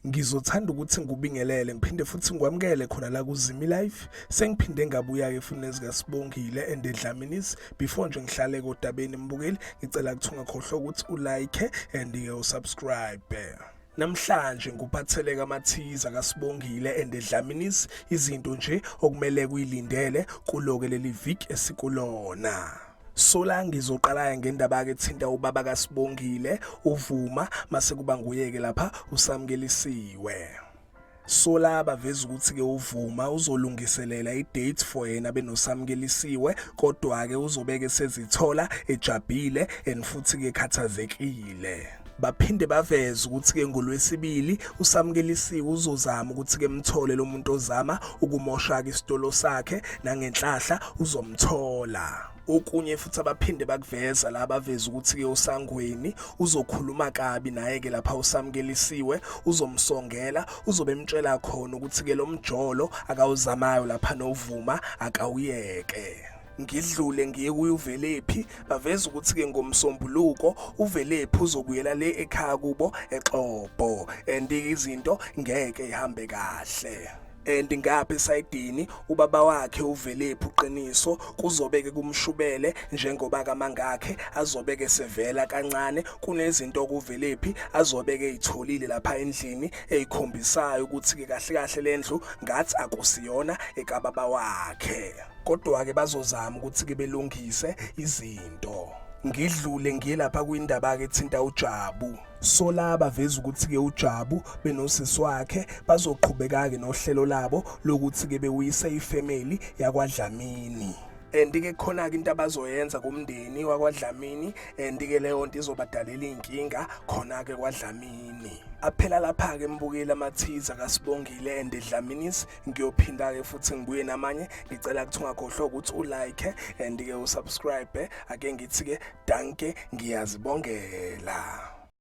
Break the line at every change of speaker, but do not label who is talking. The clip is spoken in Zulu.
Ngizothanda ukuthi ngikubingelele ngiphinde futhi ngikwamukele khona la kuZimi Life. Sengiphinde ngabuya-ke futhi nezikaSibongile and Dlaminis. Before nje ngihlale kodabeni mbukeli, ngicela ukuthi ungakhohlwa ukuthi ulike and-ke usubscribe. Namhlanje ngikuphathele amathiza kaSibongile and Dlaminis, izinto nje okumele kuyilindele kuloke leli viki esikulona. So la ngizoqala ngendaba ke ethinta ubaba kaSibongile uVuma mase kuba nguye ke lapha uSamukelisiwe. So la baveza ukuthi ke uVuma uzolungiselela i-date for yena benoSamukelisiwe, kodwa ke uzobeke sezithola ejabhile and futhi ke khathazekile. Baphinde baveze ukuthi ke ngolwesibili uSamukelisiwe uzozama ukuthi ke mthole lo muntu ozama ukumosha ke isitolo sakhe, nangenhlahla uzomthola. Okunye futhi abaphinde bakuveza la, baveza ukuthi ke uSangweni uzokhuluma kabi naye ke lapha uSamukelisiwe, uzomsongela, uzobe emtshela khona ukuthi ke lo mjolo akawuzamayo lapha noVuma akawuyeke. Ngidlule ngiye kuye uVelephi, baveza ukuthi ke ngomsombuluko uVelephi uzobuyela le ekhaya kubo eXobho and izinto ngeke ihambe kahle. And ngapha esayidini ubaba wakhe uVelephi uqiniso kuzobeke kumshubele njengoba kamangakhe azobeke sevela kancane kunezinto okuVelephi azobeke eyitholile lapha endlini eyikhombisayo ukuthi ke kahle kahle lendlu ngathi akusiyona ekababa wakhe, kodwa ke bazozama ukuthi ke belungise izinto. Ngidlule ngiye lapha kwindaba ke ethinta uJabu. So la baveza ukuthi-ke uJabu benosisi wakhe bazoqhubeka-ke nohlelo labo lokuthi-ke bewuyise ifamily yakwaDlamini. And-ke khona-ke into abazoyenza kumndeni wakwaDlamini, and-ke leyo nto izobadalela iy'nkinga khona-ke kwaDlamini. Aphela lapha-ke mbukeli amathiza kaSibongile and Dlaminis. Ngiyophinda-ke futhi ngibuye namanye. Ngicela ukuthi ungakhohlwa ukuthi ulike and-ke usubscribe. Ake ngithi-ke danke, ngiyazibongela.